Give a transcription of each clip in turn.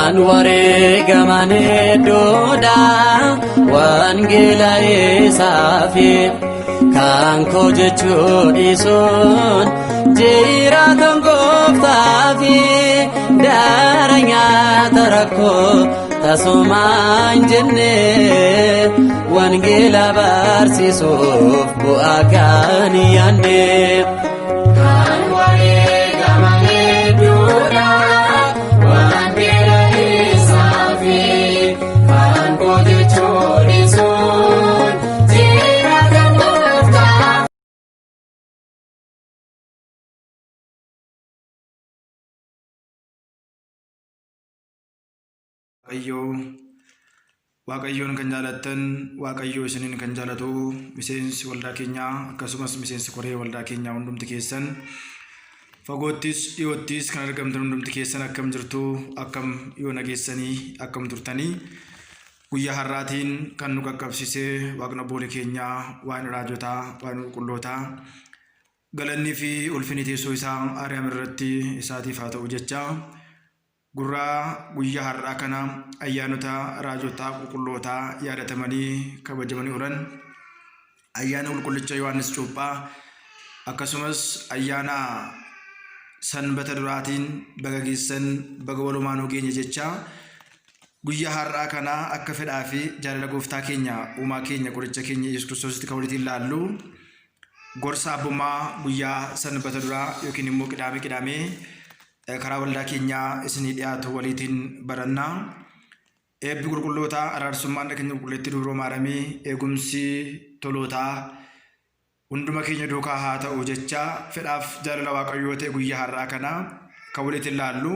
Kan wareegaman hedduudha wangeela isaafi kan koo jechuu dhiisuun jiraatan gooftaafi daara nyaata rakkoo tasumaa hin jenne wangeela barsiisuuf bu'aa kan hin yaanne. Kan wareegaman hedduudha wangeela isaafi kan koo jechuu dhiisuun jiraatan gooftaa. Waaqayyoo Waaqayyoon kan jaalattan Waaqayyoo isiniin kan jaalatu miseensi waldaa keenyaa akkasumas miseensi koree waldaa keenyaa hundumti keessan fagoottis dhiyoottis kan argamtan hundumti keessan akkam jirtu, akkam yoo nageessanii, akkam turtanii? Guyyaa har'aatiin kan nu qaqqabsiise Waaqni abboolee keenyaa, waan raajotaa, waan qulqullootaa, galanni fi ulfinni teessoo isaa Ariyaam irratti isaatiif haa ta'u jechaa, Gurraa guyyaa har'aa kana ayyaanota raajotaa qulqullootaa yaadatamanii kabajamanii oolan, ayyaana qulqullicha Yohaannis Cuuphaa akkasumas ayyaana sanbata duraatiin baga geessan, baga walumaanuu geenye jechaa, guyyaa har'aa kana akka fedhaa fi jaalala gooftaa keenya uumaa keenya qoricha keenya Yesuus Kiristoositti kan walitti ilaallu gorsa abbummaa guyyaa sanbata duraa yookiin immoo qidaamee qidaamee karaa waldaa keenyaa isinii dhiyaatu waliitiin barannaa. Eebbi qulqullootaa, araarsummaan keenya qulqulleettii Dubroo Maaramii, eegumsi tolootaa hunduma keenya duukaa haa ta'u jecha, fedhaaf jaalala Waaqayyoo ta'e guyyaa har'aa kana kan waliitiin ilaallu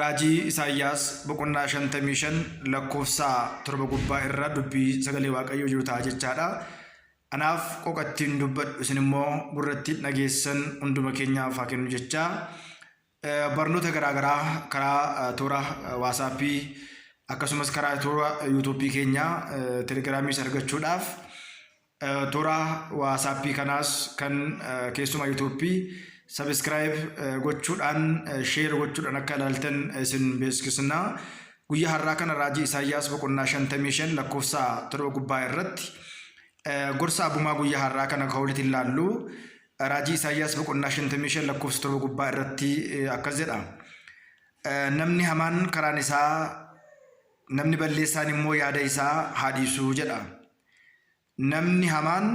raajii Isaayyaas boqonnaa 55 lakkoofsa 7 gubbaa irra dubbii sagalee Waaqayyoo jiru ta'a jechaadha. Anaaf qoqattiin dubbadhu, isin immoo gurrattiin dhageessan hunduma keenyaaf haa kennu jechaa, barnoota garaa garaa karaa toora waasaappii akkasumas karaa toora yuutuubii keenyaa telegiraamiis argachuudhaaf, toora waasaappii kanaas kan keessumaa yuutuubii sabiskiraayib gochuudhaan, sheer gochuudhaan akka ilaaltan isin beeksisna. Guyyaa har'aa kana raajii Isaayyaas boqonnaa 55 lakkoofsa 7 gubbaa irratti gorsa abbummaa guyyaa har'aa kana kan walitti ilaallu raajii Isaayyaas boqonnaa 55 lakkoofsa 7 gubbaa irratti akkas jedha. Namni hamaan karaan isaa, namni balleessaan immoo yaada isaa haa dhiisu jedha. Namni hamaan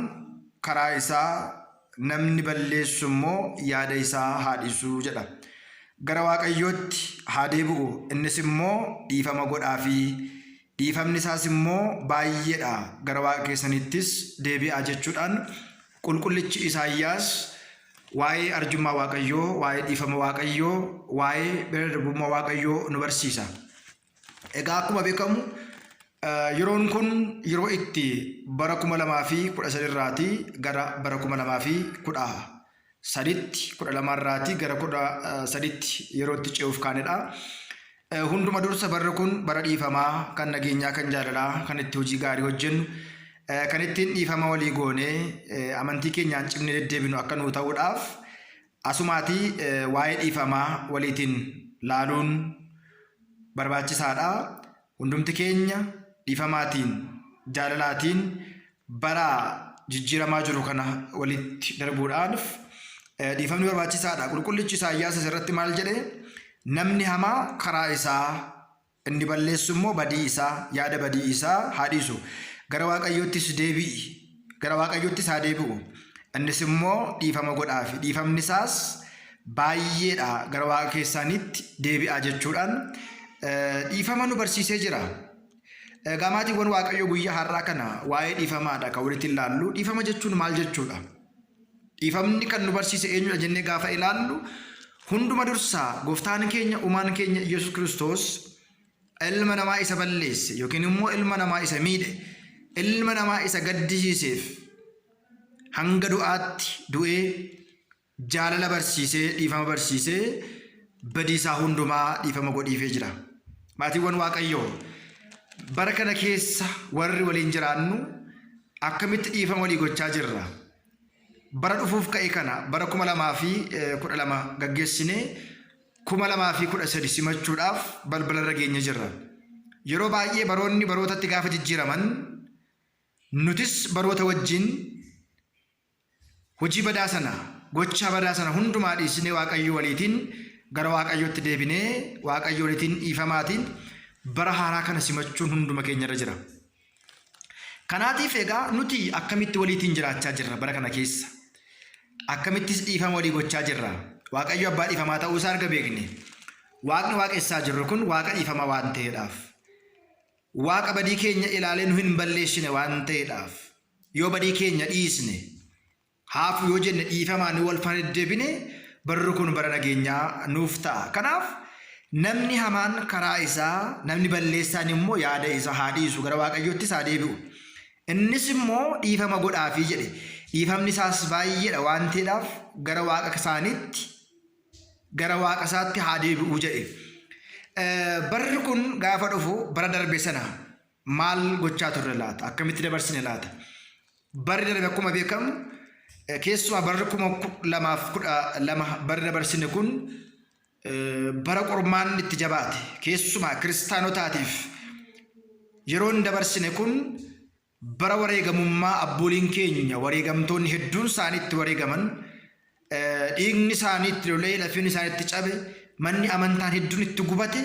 karaa isaa, namni balleessu immoo yaada isaa haa dhiisu jedha. Gara Waaqayyootti haa deebi'u, innis immoo dhiifama godhaafii, dhiifamni isaas immoo baay'eedha, gara Waaqa keessaniittis deebi'aa jechuudhaan qulqullichi Isaayyaas waa'ee arjummaa Waaqayyoo, waa'ee dhiifama Waaqayyoo, waa'ee bira darbummaa Waaqayyoo nu barsiisa. Egaa akkuma beekamu yeroon kun yeroo itti bara 2013 irraatii gara bara 2013tti, 12 irraatii gara 13tti yeroo itti ce'uuf kaanedha. Hunduma dursa barri kun bara dhiifamaa, kan nageenyaa, kan jaalalaa, kan itti hojii gaarii hojjennu, kan ittiin dhiifama walii goonee amantii keenyaan cimnee deddeebinu akka nuu ta'uudhaaf asumaatii waa'ee dhiifamaa waliitiin laaluun barbaachisaadha. Hundumti keenya dhiifamaatiin, jaalalaatiin bara jijjiiramaa jiru kana walitti darbuudhaaf dhiifamni barbaachisaadha. Qulqullichi Isaayyaas asirratti maal jedhe? Namni hamaa karaa isaa, inni balleessu immoo badii isaa, yaada badii isaa haa dhiisu. Gara Waaqayyoottis deebi'i. Gara Waaqayyoottis haa deebi'u. Innis immoo dhiifama godhaafi. Dhiifamni isaas baay'eedha. Gara Waaqa keessaaniitti deebi'aa jechuudhaan dhiifama nu barsiisee jira. Egaa maatiiwwan Waaqayyoo, guyyaa har'aa kana waa'ee dhiifamaadha kan walitti ilaallu. Dhiifama jechuun maal jechuudha? Dhiifamni kan nu barsiise eenyudha jennee gaafa ilaallu, hunduma dursaa gooftaan keenya uumaan keenya Yesuus Kiristoos ilma namaa isa balleesse yookiin immoo ilma namaa isa miidhe, ilma namaa isa gaddisiiseef hanga du'aatti du'ee jaalala barsiisee, dhiifama barsiisee, badiisaa hundumaa dhiifama godhiifee jira. Maatiiwwan Waaqayyoo, bara kana keessa warri waliin jiraannu akkamitti dhiifama walii gochaa jirra? Bara dhufuuf ka'e kana bara 2012 gaggeessinee 2013 simachuudhaaf balbalarra geenye jirra. Yeroo baay'ee baroonni barootatti gaafa jijjiiraman nutis baroota wajjin hojii badaa sana, gochaa badaa sana hundumaa dhiisnee Waaqayyo waliitiin gara Waaqayyootti deebinee Waaqayyo waliitiin dhiifamaatiin bara haaraa kana simachuun hunduma keenyarra jira. Kanaatiif egaa nuti akkamitti waliitiin jiraachaa jirra bara kana keessa? Akkamittis dhiifama walii gochaa jirra? Waaqayyo abbaa dhiifamaa ta'uu isaa erga beekne. Waaqni waaqessaa jirru kun waaqa dhiifamaa waan ta'eedhaaf. Waaqa badii keenya ilaalee nu hin balleessine waan ta'eedhaaf. Yoo badii keenya dhiisne, haafu yoo jenne dhiifamaan yoo wal faana deddeebine barri kun bara nageenyaa nuuf ta'a. Kanaaf namni hamaan karaa isaa, namni balleessaan immoo yaada isaa haa dhiisu, gara Waaqayyoottis haa deebi'u. Innis immoo dhiifama godhaafii jedhe. Dhiifamni isaas baay'eedha waan ta'eedhaaf gara Waaqa isaaniitti gara Waaqa isaatti haa deebi'u jedhe. Barri kun gaafa dhufu bara darbe sana maal gochaa turre laata? Akkamitti dabarsine laata? Barri darbe akkuma beekamu keessumaa barri 2012 barri dabarsine kun bara qormaanni itti jabaate keessumaa kiristaanotaatiif yeroon dabarsine kun bara wareegamummaa abbooliin keenya wareegamtoonni hedduun isaanii itti wareegaman dhiigni isaanii itti lolee lafeen isaanii itti cabe manni amantaan hedduun itti gubate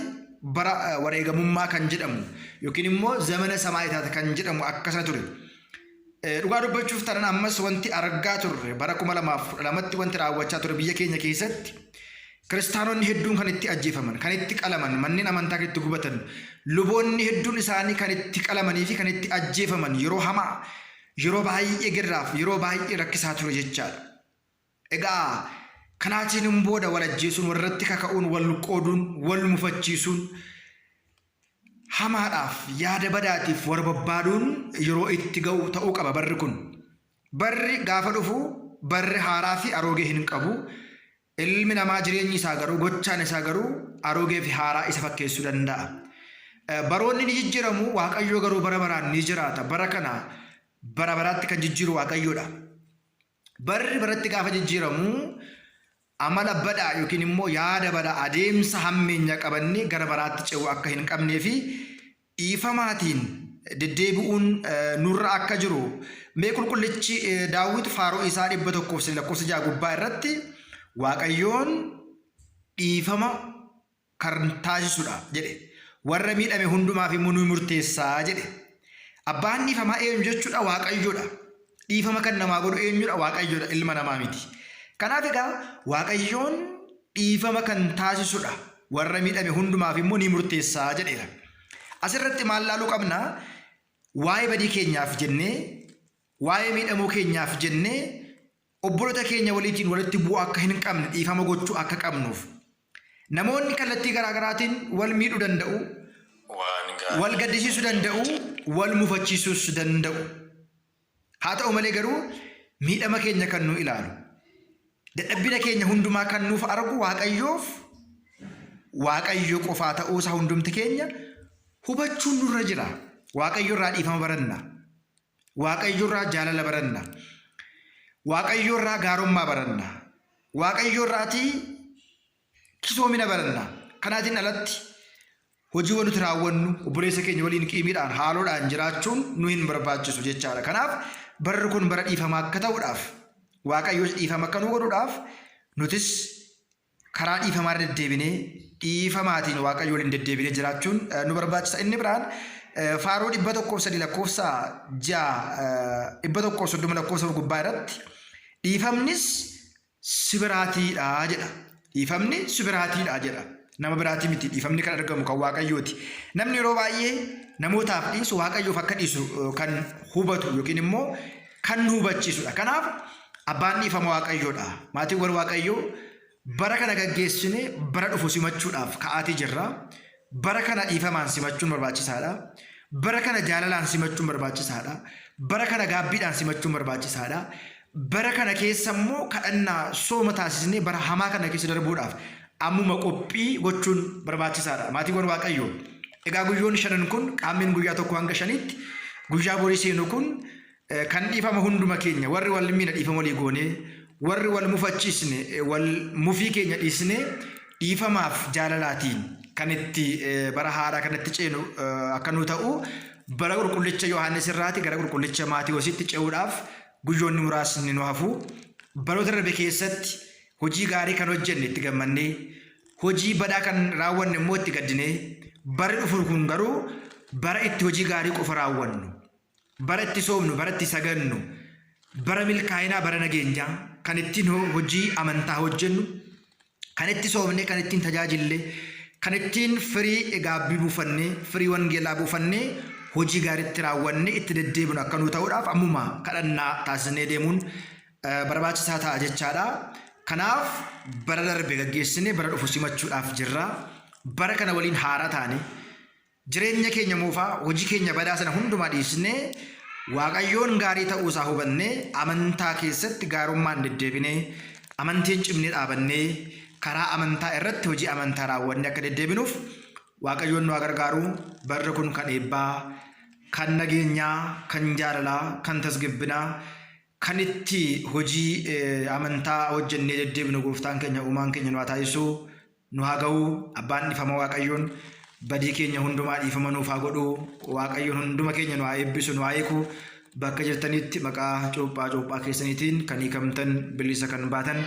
bara wareegamummaa kan jedhamu yookiin immoo zamana samaayitaata kan jedhamu akkasana ture. Dhugaa dubbachuuf taanaan ammas wanti argaa turre bara 2012tti wanti raawwachaa ture biyya keenya keessatti kiristaanonni hedduun kan itti ajjeefaman, kan itti qalaman, manneen amantaa kan itti gubatan, luboonni hedduun isaanii kan itti qalamanii fi kan itti ajjeefaman yeroo hamaa, yeroo baay'ee girraaf, yeroo baay'ee rakkisaa ture jechaadha. Egaa kanaatiin booda wal ajjeesuun, walirratti kaka'uun, wal qooduun, wal mufachiisuun, hamaadhaaf yaada badaatiif wal barbaaduun yeroo itti ga'u ta'uu qaba barri kun. Barri gaafa dhufu barri haaraa fi aroogee hin qabu. Ilmi namaa jireenyi isaa garuu gochaan isaa garuu aroogee fi haaraa isa fakkeessuu danda'a. Baroonni ni jijjiiramu, Waaqayyo garuu bara baraan ni jiraata. Bara kana bara baraatti kan jijjiiru Waaqayyoodha. Barri baratti gaafa jijjiiramu amala badaa yookiin immoo yaada badaa adeemsa hammeenya qabannee gara baraatti ce'uu akka hin qabnee fi dhiifamaatiin deddeebi'uun nurra akka jiru mee qulqullichi Daawit faaruu isaa 103 lakkoofsa 6 gubbaa irratti Waaqayyoon dhiifama kan taasisudha jedhe. Warra miidhame hundumaaf immoo ni murteessa jedhe. Abbaan dhiifamaa eenyu jechuudha? Waaqayyoodha. Dhiifama kan namaa godhu eenyudha? Waaqayyoodha, ilma namaa miti. Kanaaf egaa Waaqayyoon dhiifama kan taasisudha. Warra miidhame hundumaaf immoo ni murteessa jedheera. Asirratti maal laaluu qabna? Waa'ee badii keenyaaf jennee, waa'ee miidhamuu keenyaaf jennee obboloota keenya waliitiin walitti bu'uu akka hin qabne dhiifama gochuu akka qabnuuf. Namoonni kallattii garaa garaatiin wal miidhuu danda'u, Waan gaarii wal gaddisiisuu danda'u, wal mufachiisuus danda'u. Haa ta'u malee garuu miidhama keenya kan nu ilaalu, dadhabbina keenya hundumaa kan nuuf argu Waaqayyoof Waaqayyo qofaa ta'uusaa hundumti keenya hubachuun nurra jira. Waaqayyo irraa dhiifama baranna. Waaqayyo irraa jaalala baranna. Waaqayyo irraa gaarummaa baranna. Waaqayyo irraatii kisoomina baranna. Kanaatiin alatti hojiiwwan nuti raawwannu obboleessa keenya waliin qiimiidhaan haaloodhaan jiraachuun nu hin barbaachisu jechaadha. Kanaaf barri kun bara dhiifamaa akka ta'uudhaaf Waaqayyos dhiifama akka nu godhuudhaaf nutis karaa dhiifamaa irra deddeebinee dhiifamaatiin Waaqayyo waliin deddeebinee jiraachuun nu barbaachisa. Inni biraan faaruu 103 lakkoofsa 6 130 lakkoofsa gubbaa irratti dhiifamnis si biraatiidha jedha. Dhiifamni si biraatiidha jedha. Nama biraatii miti dhiifamni kan argamu kan Waaqayyooti. Namni yeroo baay'ee namootaaf dhiisu Waaqayyoof akka dhiisu kan hubatu yookiin immoo kan nu hubachiisudha. Kanaaf abbaan dhiifama Waaqayyoodha. Maatiiwwan Waaqayyoo bara kana gaggeessine bara dhufu simachuudhaaf ka'aatii jirra. Bara kana dhiifamaan simachuun barbaachisaadha. Bara kana jaalalaan simachuun barbaachisaadha. Bara kana gaabbiidhaan simachuun barbaachisaadha. Bara kana keessa immoo kadhannaa sooma taasisnee bara hamaa kana keessa darbuudhaaf ammuma qophii gochuun barbaachisaadha. Maatiiwwan Waaqayyoo. Egaa guyyoonni shanan kun qaammeen guyyaa 1 hanga 5tti guyyaa borii seenu kun kan dhiifama hunduma keenya warri wal miina dhiifama walii goonee warri wal mufachiisne wal mufii keenya dhiisnee Dhiifamaaf jaalalaatiin kan itti bara haaraa kanatti ceenu akka nu ta'u bara qulqullicha Yohaannis irraati gara qulqullicha Maatiyoositti ce'uudhaaf guyyoonni muraasni nu hafu. Baroota darbe keessatti hojii gaarii kan hojjenne itti gammannee, hojii badaa kan raawwanne immoo itti gaddinee, barri dhufu kun garuu bara itti hojii gaarii qofa raawwannu, bara itti soomnu, bara itti sagannu, bara milkaa'inaa, bara nageenyaa kan ittiin hojii amantaa hojjennu, kan itti soomne, kan ittiin tajaajille, kan ittiin firii gaabbii buufanne, firii wangeelaa buufanne, hojii gaariitti raawwanne itti deddeebinu akka nuu ta'uudhaaf ammuma kadhannaa taasisnee deemuun barbaachisaa ta'a jechaadha. Kanaaf bara darbe gaggeessine bara dhufu simachuudhaaf jirra. Bara kana waliin haaraa taane jireenya keenya moofaa, hojii keenya badaa sana hundumaa dhiisnee, Waaqayyoon gaarii ta'uusaa hubannee, amantaa keessatti gaarummaan deddeebinee, amantiin cimnee dhaabannee, karaa amantaa irratti hojii amantaa raawwannee akka deddeebinuuf Waaqayyoon nu haa gargaaru. Barri kun kan eebbaa, kan nageenyaa, kan jaalalaa, kan tasgabbinaa, kan itti hojii amantaa hojjennee deddeebinu gooftaan keenya uumaan keenya nu haa taasisu, nu haa ga'u. Abbaan dhiifama Waaqayyoon badii keenya hundumaa dhiifama nuuf haa godhu. Waaqayyoon hunduma keenya nu haa eebbisu, nu haa eegu. Bakka jirtanitti maqaa cuuphaa cuuphaa keessaniitiin kan hiikamtan, bilisa kan baatan,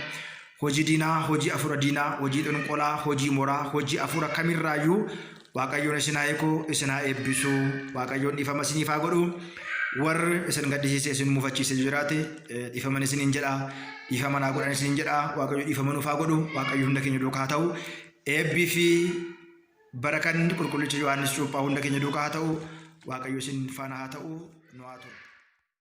hojii diinaa, hojii afuura diinaa, hojii xonqolaa, hojii moraa, hojii afuura kamirraayyuu Waaqayyoon isin haa eegu, isin haa eebbisu. Waaqayyoon dhiifama isiniif haa godhu. Warri isin gaddisiise, isin mufachiise jiraate, dhiifaman isiniin jedha. Dhiifama naa godhan isiniin jedha. Waaqayyo dhiifama nuuf haa godhu. Waaqayyo hunda keenya duukaa haa ta'u. Eebbii fi barakanni qulqullicha Yohaannis Cuuphaa hunda keenya duukaa haa ta'u. Waaqayyo isin faana haa ta'u. Nu haa turu.